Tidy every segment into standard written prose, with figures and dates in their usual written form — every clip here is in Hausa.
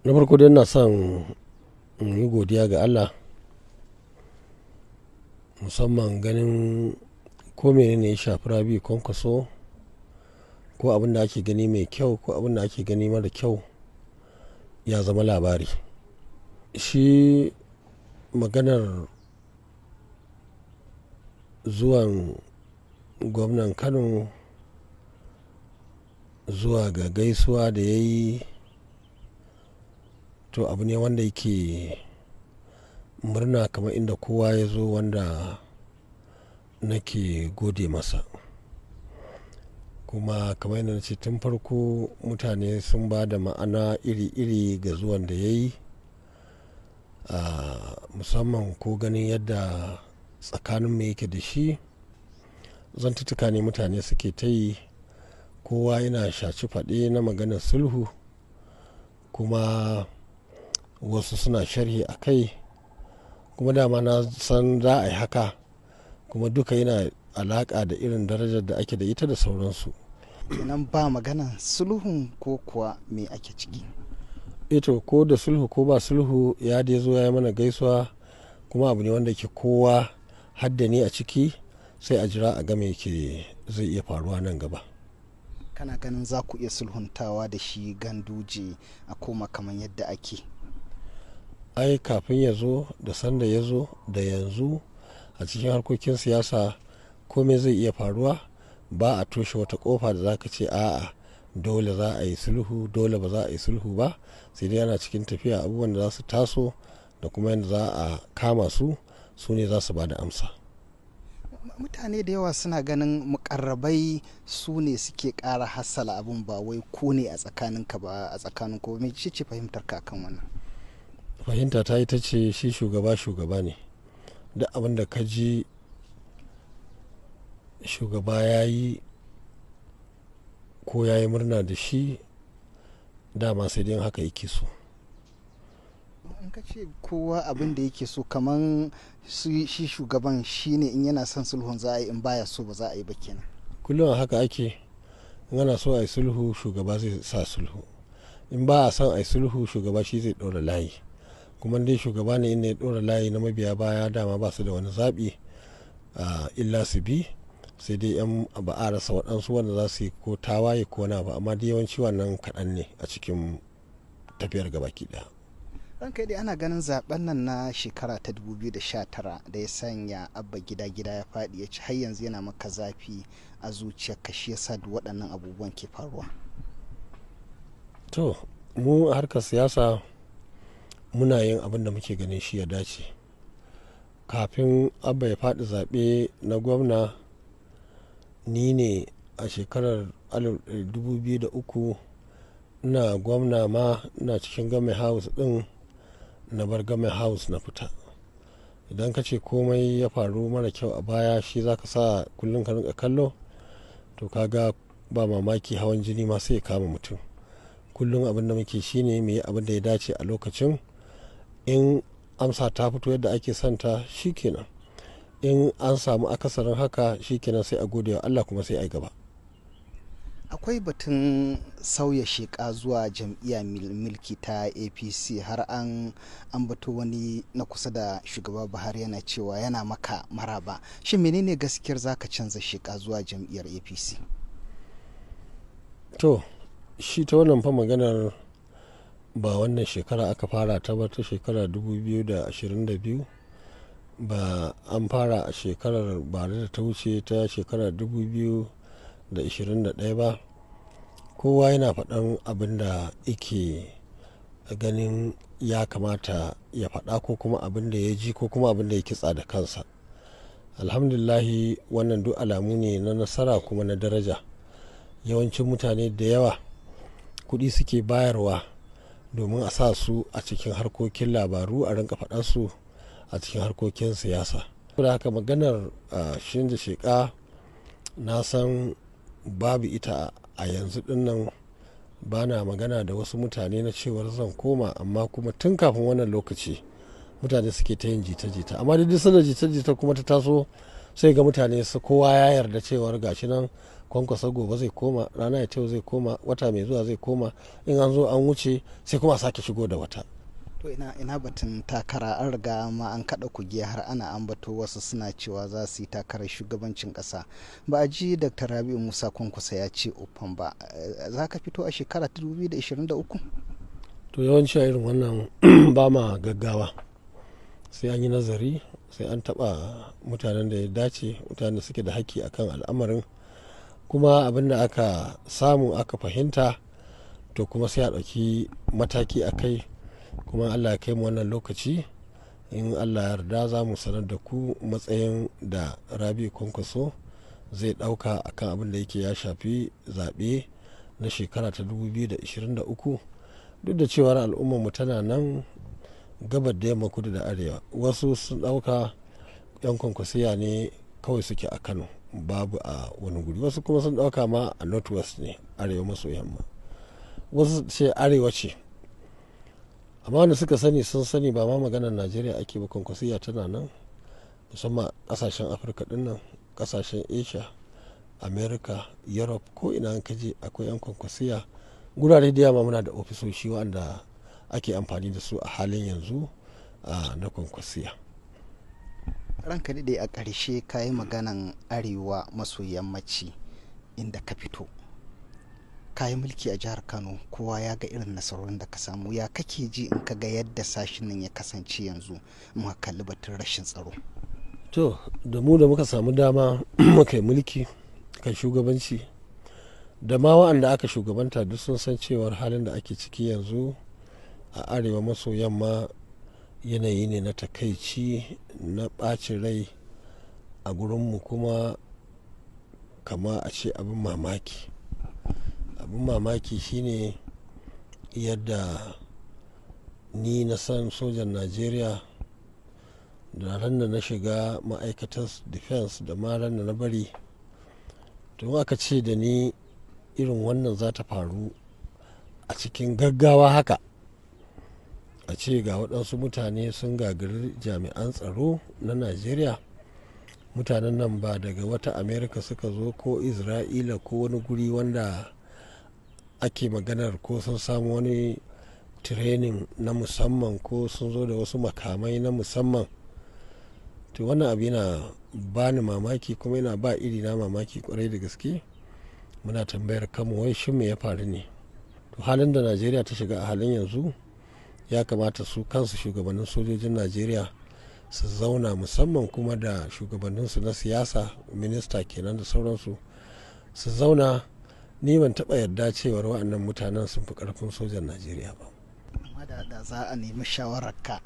Na farko dai ina son in yi godiya ga Allah, musamman ganin ko menene ya shafi Rabiu Kwankwaso, ko abin da ake gani mai kyau ko abin da ake gani mara kyau ya zama labari. Shi maganar zuwan gwamnan Kano zuwa ga gaisuwa da ya yi, to abu ne wanda yake murna kamar inda kowa ya zo wanda nake gode masa. Kuma kamar yadda na ce tun farko, mutane sun ba da ma'ana iri-iri ga zuwan da ya yi, musamman ko ganin yadda tsakaninmu yake da shi. Zantuttuka ne mutane suke ta yi, kowa yana shaci faɗe na maganar sulhu, kuma wasu suna sharhi a kai. Kuma dama na san za a yi haka, kuma duka yana alaƙa da irin darajar da ake da ita da sauransu. Kenan ba maganan sulhun ko kuwa me ake ciki? Ito ko da sulhu ko ba sulhu, ya dai zo ya yi mana gaisuwa, kuma abu ne wanda ke kowa hadda ni a ciki, sai a jira a game ke zai iya faruwa nan gaba. Kana ganin za ku iya sulhuntawa da shi Ganduje a koma kamar yadda ake? Ai kafin ya zo da sanda ya zo da yanzu, a cikin harkokin siyasa komai zai iya faruwa. Ba a toshe wata kofa da za ka ce a'a, dole za a yi sulhu, dole ba za a yi sulhu ba. Sai dai yana cikin tafiya, abubuwan da za su taso da kuma yadda za a kama su, su ne za su ba da amsa. Mutane da yawa suna ganin mukarrabai su ne suke ƙara hassala abin, ba wai ku ne a tsakaninka ba, a tsakanin ko me ce ce fahimtar ka kan wannan? Fahimta ta ita ce, shi shugaba shugaba ne. Duk abin da ka ji shugaba ya yi ko ya yi murna da shi, dama sai dai haka yake so. In ka ce kowa abin da yake so, kaman shi shugaban shine in yana son sulhun za a yi, in baya so ba za a yi ba kenan? Kullum haka ake. In ana so a yi sulhu, shugaba zai sa sulhu. In ba a son a yi sulhu, shugaba shi zai ɗora layi. Kuma dai shugaba ne inda ya ɗora layi na mabiya baya, dama ba su da wani zaɓi illa su bi. Sai dai yan ba a rasa waɗansu wanda za su yi ko tawaye ko na ba, amma dai yawanci wannan kaɗan ne a cikin tafiyar gabaki ɗaya. Ranka dai, ana ganin zaben nan na shekara ta 2019 da ya sanya Abba Gida Gida ya faɗi ya ci, har yanzu yana maka zafi a zuciyarka, shi yasa duk waɗannan abubuwan ke faruwa? To, mu a harkar siyasa muna yin abin da muke ganin shi ya dace. Kafin Abba ya faɗi zaɓe na gwamna, ni ne a shekarar 2003 ina gwamna ma, ina cikin Government House din, na bar Government House na fita. Idan ka ce komai ya faru mara kyau a baya shi za ka sa kullum ka rinka kallo, to kaga ba mamaki hawan jini ma sai ya kama mutum. Kullum abin da muke shine mu yi abin da ya dace a lokacin. In amsa ta fito yadda ake santa, shikenan. In an samu akasarin haka, shikenan, sai a gode wa Allah kuma sai a yi gaba. Akwai batun sauya sheka zuwa jam'iyya milki ta APC, har an ambato wani na kusa da Shugaba Buhari yana cewa yana maka maraba. Shin menene gaskiyar zaka canza sheka zuwa jam'iyyar APC? To, shi ta wannan fa maganar ba wannan shekara aka fara ta ba, ta shekara 2022 ba, an fara a shekarar bara da ta wuce, ta shekarar 2021 ba. Kowa yana faɗan abin da yake ganin ya kamata ya faɗa, ko kuma abin da ya ji, ko kuma abin da ya kitsa da kansa. Alhamdulillahi, wannan duk alamu ne na nasara kuma na daraja. Yawancin mutane da yawa kuɗi suke bayarwa domin a sa su a cikin harkokin labaru, a rinka faɗansu a cikin harkokin siyasa. Da haka maganar shin da sheƙa, na san babu ita a yanzu dinnan. Ba na magana da wasu mutane na cewar zan koma, amma kuma tun kafin wannan lokaci mutane suke ta yin jita-jita. Amma duk sanda jita-jita kuma ta taso, sai ga mutane su kowa ya yarda cewar gashi nan Kwankwaso gobe zai koma, rana ya yau zai koma, wata mai zuwa zai koma. In an zo an wuce, sai kuma a sake shigo da wata. To, ina batun takara? An riga ma an kada kugiya, har ana ambato wasu suna cewa za su yi takarar shugabancin kasa. Ba a ji Dr. Rabi'u Musa Kwankwaso ya ce uffan ba. Za ka fito a shekara ta 2023? To, yawanci a irin wannan ba ma gaggawa, sai an yi nazari, sai an taba mutanen da ya dace, mutanen da suke da haƙƙi akan al'amarin. Kuma abin da aka samu aka fahimta, to kuma sai a ɗauki mataki a kai. Kuma Allah ya kai mu wannan lokaci, in Allah ya yarda, za mu sanar da ku matsayin da Rabi Kwankwaso zai ɗauka akan abin da yake ya shafi zaɓe na shekara ta 2023. Duk da cewar al'ummarmu tana nan gabar da yamma, kudu da arewa, wasu sun ɗauka 'yan Kwankwasiya ne kawai suke a Kano, babu a wani guri. Wasu kuma sun ɗauka ma a North West ne, arewa maso yamma. Wasu ce arewa ce. Amma wanda suka sani sun sani, ba ma maganar Najeriya ake ba. Kwankwasiya tana nan musamman kasashen Afirka dinnan, kasashen Asia, America, Europe, ko ina an kaje akwai 'yan Kwankwasiya. Gurare da yawa muna da ofisoshi wanda ake amfani da su a halin yanzu na Kwankwasiya. Ranka daɗe, a ƙarshe ka yi maganan arewa maso yammaci inda ka fito. Ka yi mulki a jihar Kano, kowa ya ga irin nasarorin da ka samu. Ya kake ji in ka ga yadda sashin nan ya kasance yanzu, muka kalli batun rashin tsaro? To, da mu da muka samu dama muka yi mulki kan shugabanci, da ma wa'anda aka shugabanta, duk sun san cewar halin da ake ciki yanzu a arewa maso yamma yanayi ne na takaici, na ɓacin rai a gurinmu, kuma kama a ce abin mamaki. Abin mamaki shine yadda ni na san sojan Najeriya da ran da na shiga ma'aikatar defense da ma ran da na bari. Tun aka ce da ni irin wannan za ta faru a cikin gaggawa haka, a ce ga waɗansu mutane sun gagari jami'an tsaro na Najeriya, mutanen nan ba daga wata Amerika suka zo ko Isra'ila ko wani guri wanda ake maganar ko sun samu wani training na musamman ko sun zo da wasu makamai na musamman. To, wannan abu yana ba ni mamaki, kuma yana ba iri na mamaki kwarai da gaske. Muna tambayar kanmu, wai shin me ya faru ne? To, halin da Najeriya ta shiga a halin yanzu, ya kamata su kansu shugabannin sojojin Najeriya su zauna, musamman kuma da shugabanninsu na siyasa, minista kenan da sauransu, su zauna. Ni ban taɓa yarda cewar wa'annan mutanen sun fi ƙarfin sojan Najeriya ba. Amma da za a nemi shawararka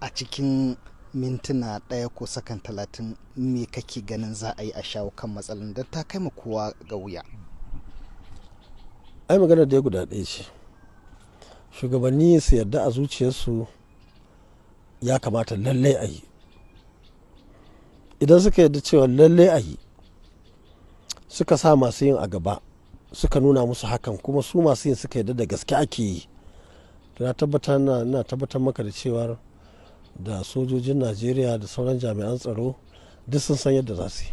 a cikin mintuna 1 ko sakan 30, me kake ganin za a yi a shawo kan matsalar, don ta kai ma kowa ga wuya? Ai magana da ya guda ɗaya ce: shugabanni su yarda a zuciyarsu ya kamata lallai a yi. Idan suka yarda cewa lallai a yi, suka sa masu yin a gaba, suka nuna musu hakan, kuma su masu yin suka yarda da gaske ake yi, to na tabbatar maka da cewar da sojojin Najeriya da sauran jami'an tsaro duk sun san yadda za su yi.